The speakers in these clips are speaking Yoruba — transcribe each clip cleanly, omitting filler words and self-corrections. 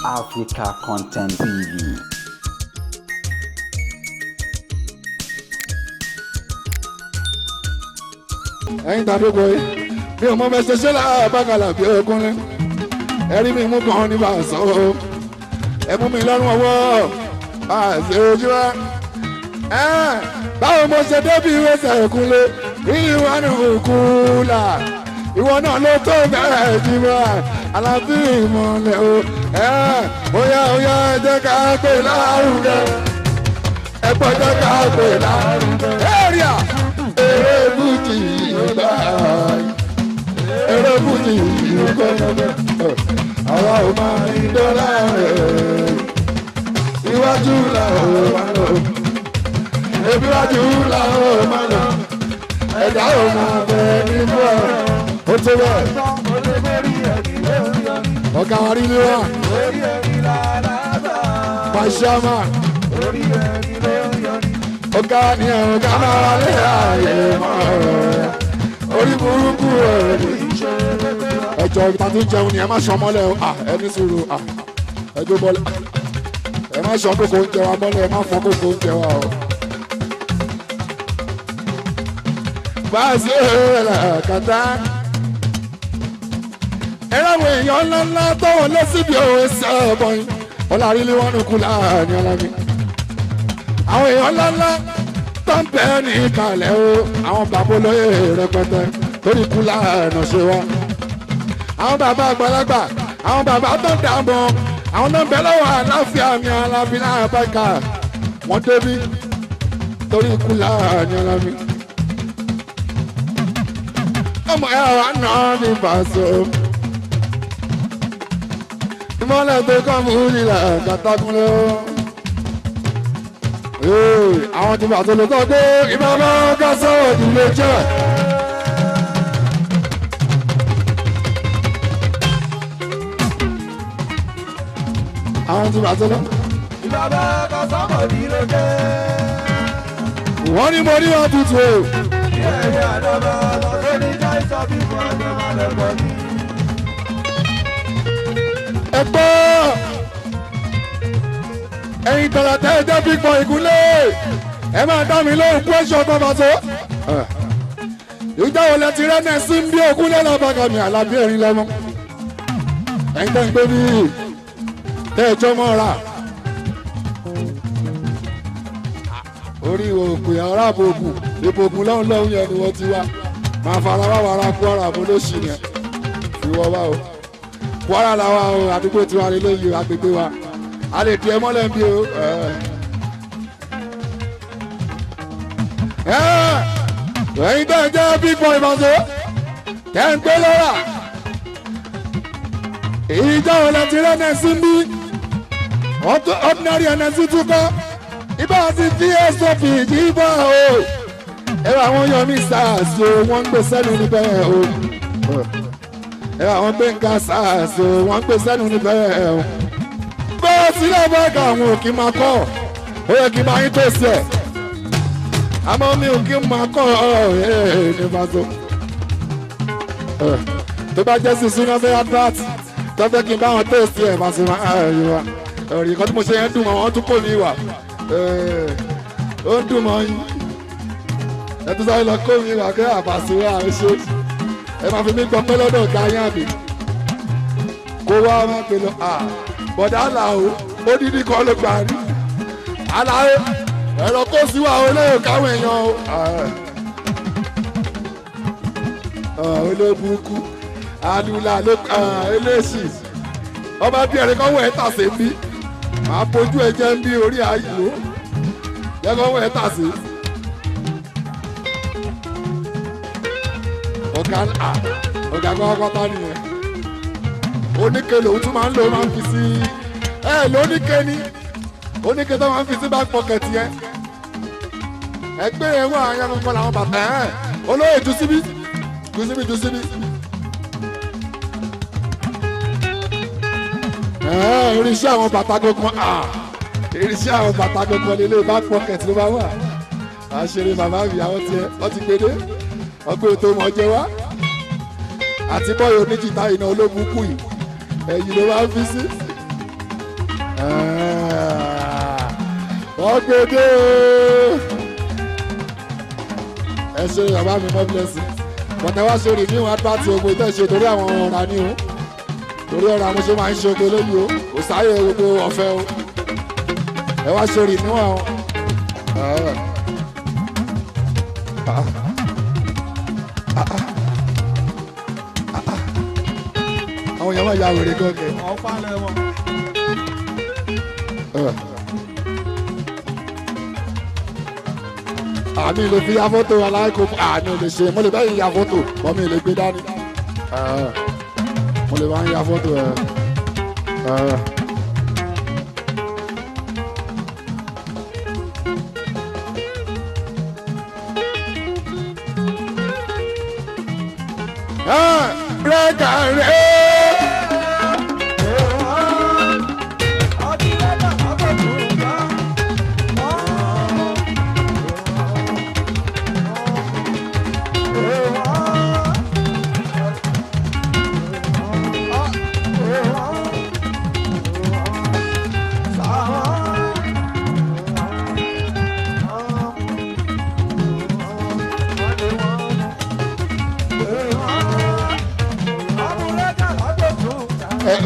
Africa Content TV. Ẹ̀yin tàbí boy mi ò mọ bẹ ṣe ṣe láàbàkàlà bí okùnrin ẹrí mi mú kan ní bàṣọ ẹ mú mi lọ́rùn ọwọ́ bàṣẹ ojú ẹ. Báwo mo ṣe débi ìwéṣẹ̀ òkúnlé ìwà ní òkúlà ìwọ náà ló tó bẹ̀rẹ̀ jìbọ̀ alábí ìmọ̀lẹ̀ o. Óyá óyá ẹ jẹ́ ká pè lárugẹ, ẹ gbọ́ jẹ́ ká pè lárugẹ. Èrìà eré bùjì ìgbà, eré bùjì ìgbà, àwa ò máa ń dọ́là rẹ̀, iwájú là ó máa lọ, ebi iwájú là ó máa lọ, ẹ̀dá ò máa bẹ nínú ẹ̀ ó tó bẹ́ẹ̀. Ọ̀gá wa rí ní wa pàṣẹmà ọ̀gá ni ọ̀gá máa lé ààyè mọ́ orí burúkú ẹ̀ ní. Ẹjọ́ ìta tí ń jẹun ni ẹ má ṣan mọ́lẹ̀ o, ẹ ní sùúrù, ẹjọ́ bọ́lẹ̀, ẹ má ṣan kókó oúnjẹ wa mọ́lẹ̀, ẹ má fọ́ kókó oúnjẹ wa o. Báàsì kàtá ẹ̀rọ àwọn èèyàn ńláńlá tó wọlé síbi òwe sẹ́ẹ̀bọ̀n ọ̀làrílé wọn ní kú láàrin ọ̀làmí. Àwọn èèyàn ńláńlá tó ń bẹ́ẹ̀ ní ìkàlẹ̀ o, àwọn bàbá olóyè rẹpẹtẹ torí kú láàrin ọ̀ṣẹ́ wa. Àwọn bàbá àgbàlagbà, àwọn bàbá tó ń dààmú, àwọn tó ń bẹ lọ́wọ́ àláfíà mi alábí náà bákà wọ́n débí torí kú láàrin ọ̀làmí. Ọmọ ẹ̀ wà náà ní Paso ìmọ̀lẹ̀ tó kọ́ mú nílẹ̀ kàtàkùnlé o. Àwọn tí bàtò ló tọ́ pé ìmọ̀lẹ̀ ká sọ̀rọ̀ ìdílé jẹ́. Àwọn tí bàtò lọ. Ìbàbá ká sọ̀rọ̀ ìdílé jẹ́. Wọ́n ní mo ní wọn tutù o. Ẹ̀yà àdàbà lọ́sẹ̀ ní jáìsọ̀ bí fún ọjọ́ máa lẹ́kọ̀ọ́ ní. Ẹ gbọ́ ẹ̀yin tọ̀lọ̀tẹ̀ ẹ jẹ́ fífọ ìkúnlẹ̀ ẹ máa dá mi lóhùn kú ẹ̀ṣọ́ tó bá tó. Ìjọ wo lẹ ti rẹ́nẹ̀ sí bí òkúlẹ̀ lọ́bàgàmì àlàbí ẹ̀rín lọ́mọ. Ẹ̀yin tẹ́ ń gbé bí tẹ́ ẹ jọ mọ́ ra. Orí òkè ará àbòkù ìbòkù lọ́hùn lọ́hùn yẹn ni wọ́n ti wá. Màá fara wá wàrà Kwara mo ló ṣì yẹn. Fi wọ́n wá o. Kwara làwa o, àdúgbò tiwa lè lóye agbègbè wa. A lè di ẹ mọ́lẹ̀ bí o. Ẹ̀yin tẹ́ ń jẹ́ big boy Paso tẹ́ ń gbé lọ́ra. Ìjọ wo lẹ ti rẹ́nẹ̀ sí bí? Ordinary ẹnẹ́sí tún kọ́. Ibà ti fi SOP yìí bọ̀ o. Ẹ̀rọ àwọn Yomi SARS o, wọ́n ń gbé sẹ́nu níbẹ̀ o. Ẹ̀rọ àwọn Gbẹ̀ngà SARS o, wọ́n ń gbé sẹ́nu níbẹ̀ o. Bẹ́ẹ̀ sílẹ̀ bá ga àwọn òkè máa kọ́, ó yẹ kí n máa yín tó sí ẹ̀. Àmọ́ mi ò kí n máa kọ́ ẹ̀ ní Paso. Tó bá jẹ́ sísun náà fẹ́ advert, tó fẹ́ kí n bá wọn tó sí ẹ̀ Paso máa yọ wa. Ẹ̀rì kan tí mo ṣe yẹn dùn mọ́, wọ́n tún kò ní ìwà. Ó ń dùn mọ́ yín. Ẹ tún sáré lọ kó mi wà kẹ́ àpàṣẹ wa ṣe. Ẹ máa fi mí gbọ́ pẹ́ lọ́dọ̀ ọ̀gá yín àbí. Kó wá má pe lọ. Bọ̀dá Àlàó, ó dídí kan ló gbà rí. Àlàó, ẹ̀rọ kó sí wa olóyè káwọn èèyàn o. Olóbùkú, àdùlà ló eléṣì. Ọba bí ẹ̀rí kan wọ̀ ẹ́ tà sí bí. Màá fojú ẹ jẹ́ ń bí orí ayò. Jẹ́ kó wọ̀ ẹ́ tà sí. Ọ̀gá ọ̀gá kọ́kọ́ nìyẹn. Oníke lòun tún máa ń lò máa ń fi sí ẹ lóníke ni oníke tó máa ń fi sí back pocket yẹn. Ẹgbẹ́ yẹn wà áyá kankan làwọn bàtà ẹ̀ olóyè jù síbí jù síbí jù síbí. Irinṣẹ́ àwọn bàtà kankan, irinṣẹ́ àwọn bàtà kankan nílé back pocket ló máa wà. Àṣírí bàbá mi àwọn tiẹ̀ wọ́n ti gbé dé ọgbẹ́ tó mọ̀ jẹ wá. Àti bọ́yọ̀ oníjìtá iná olóbùkún yìí ẹ̀yìn ló máa ń fi sí. Ọgbẹdẹ ẹ ṣe bàbá mi mọ blessing bọ̀tẹ́ wá ṣe review advert ogun ìtẹ́ ṣe torí àwọn ọ̀rà ni o, torí ọ̀rà mo ṣe máa ń ṣe ogun lóyún o, kò sáyé gbogbo ọ̀fẹ́ o, ẹ wá ṣe review àwọn. Àwọn èèyàn máa ya wèrè gọ́gẹ́. Àmì lè fi ya fọ́tò aláìkó, àmì lè ṣe, mo lè bẹ́ẹ̀ ya fọ́tò, wọ́n mi lè gbé dání. Mo lè bá ń ya fọ́tò ẹ̀. Rẹ́gà rẹ̀.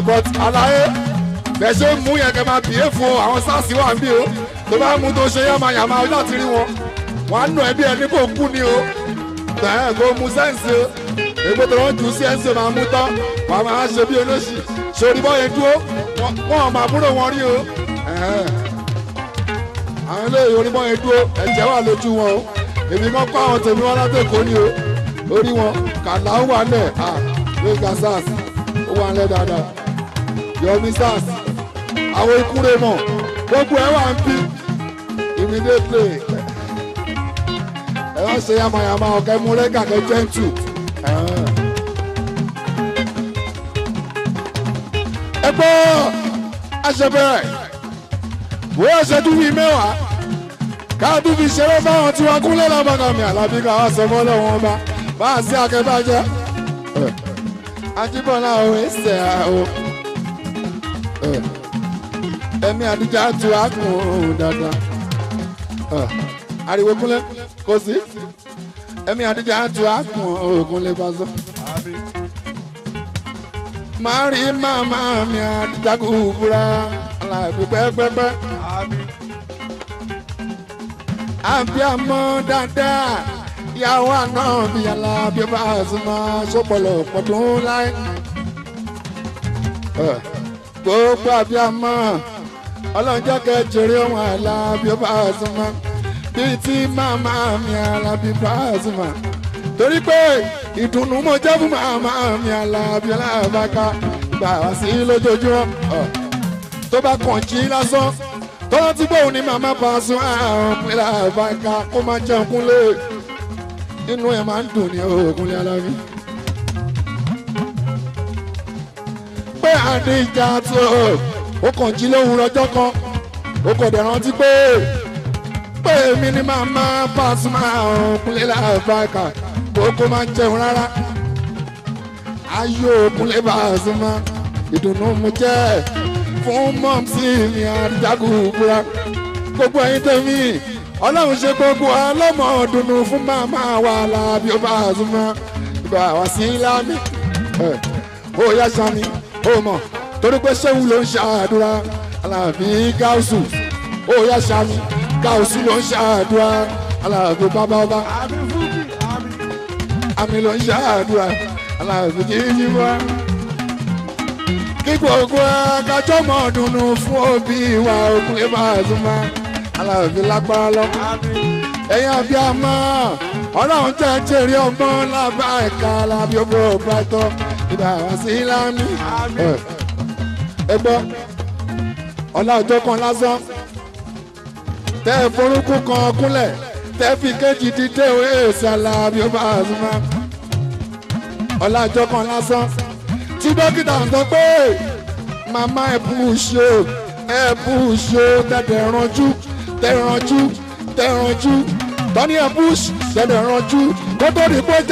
But alaye bẹ́ẹ̀ ṣe mú yẹn kẹ́ máa bìí fún àwọn SARS wà níbí o, tó bá mú tó ṣe yàmàyàmà láti rí wọn, wọn á nù ẹbí ẹni kò kú ni o, bẹ́ẹ̀ kò mú sẹ́ǹsì o, ègbò tó wọ́n jù sí ẹ̀ǹsì máa mú tán, wọ́n máa ṣe bí olóṣì, sórí bọ́ yẹn dúró, wọ́n máa búrò wọn rí o, àwọn eléyìí orí bọ́ yẹn dúró, ẹ̀jẹ̀ wà lójú wọn o, èmi kọ́ kọ́ àwọn tèmi wọn látẹ̀kọ́ ni o, orí wọn kàlà ó wà lẹ̀, lóga SARS ó wà lẹ̀ dáadáa. Yomi SARS àwọn ikúre mọ̀ gbogbo ẹ wà ń bí immediately ẹ wá ṣe yamayama ọ̀kẹ́ mú rẹ́gà kẹ́ jẹ́ǹtù. Ẹ gbọ́ aṣẹ́bẹ̀rẹ̀ bóyá ṣe tún fi mẹ́wàá káàdùn fi ṣeré fáwọn tí wọ́n kúnlẹ̀ lábàkàmì àlàbí káwá sọ fọ́lọ́ wọn bá bá a sí akẹ́bàjẹ́ Ajíbọ́lá ò ń ṣe o. Ẹ̀mí àdìjà tu àkùn dáadáa. Ariwo kúnlẹ̀ kò sí. Ẹ̀mí àdìjà tu àkùn òkúnlẹ̀ pàṣẹ. Máa rí màmá mi àdìjà kò búra aláàbí pẹ́pẹ́pẹ́. Àbíàmọ́ dáadáa ìyàwó àná mi aláàbí bá a sùn máa ṣọ́pọ̀lọ̀ pọ̀dún láì. Gbogbo àbíàmọ́ ọlọ́run jẹ́ kẹ́ jèrè ohun aláàbí bá a sùn máa bíi tí màmá mi aláàbí bá a sùn máa. Torí pé ìdùnnú mo jẹ́ fún màmá mi aláàbí aláàbáká gbà wá sí lójoojúmọ́. Tó bá kàn jí lásán tọ́lá tí gbóhùn ní màmá Pasuma àrùn pínlẹ̀ àbáká kó máa jẹun kúnlé inú ẹ̀ máa ń dùn ní òkúnlé alábí. Pé àdìjà tó ó kàn jí lóhùn lọ́jọ́ kan ó kò dẹ̀ rántí pé pé èmi ní màmá Pasuma àrùn pínlẹ̀ àbáká kó máa jẹun rárá. Ayọ̀ òkúnlé Pasuma ìdùnnú mo jẹ́ fún mọ́mísì mi àdìjágùn búra gbogbo ẹ̀yin tèmi ọlọ́run ṣe gbogbo ọlọ́mọ dùnú fún màmá wa lábí ó bá a súnmọ́ ìgbà wá sí lámì ó yá sami ó mọ̀ torí pé ṣéwù ló ń ṣàdúrà aláàbí gáúsù ó yá sami gáúsù ló ń ṣàdúrà aláàbí bàbá ọba àmì ló ń ṣàdúrà aláàbí jíjí wá. Kí gbogbo akájọ́ mọ̀ dùnú fún òbí wa òkúlé Pasuma aláàbí lágbára lọ. Ẹ̀yin abiyamọ ọlọ́run jẹ́ jèrè ọmọ lábá ẹ̀ka alábí ọgbọ́n ọ̀bátọ́ ìdá wá sí lámì. Ẹ gbọ́ ọlá ọjọ́ kan lásán tẹ́ ẹ forúkú kan kúnlẹ̀ tẹ́ fi kéjì dídé èsì alábí Pasuma ọlá ọjọ́ kan lásán tí dókítà ń sọ pé màmá ẹ bú ṣe ẹ bú ṣe tẹ̀dẹ̀ ranjú tẹ̀ ranjú tẹ̀ ranjú tọ́ni ẹ bú tẹ̀dẹ̀ ranjú kó tó di pé já.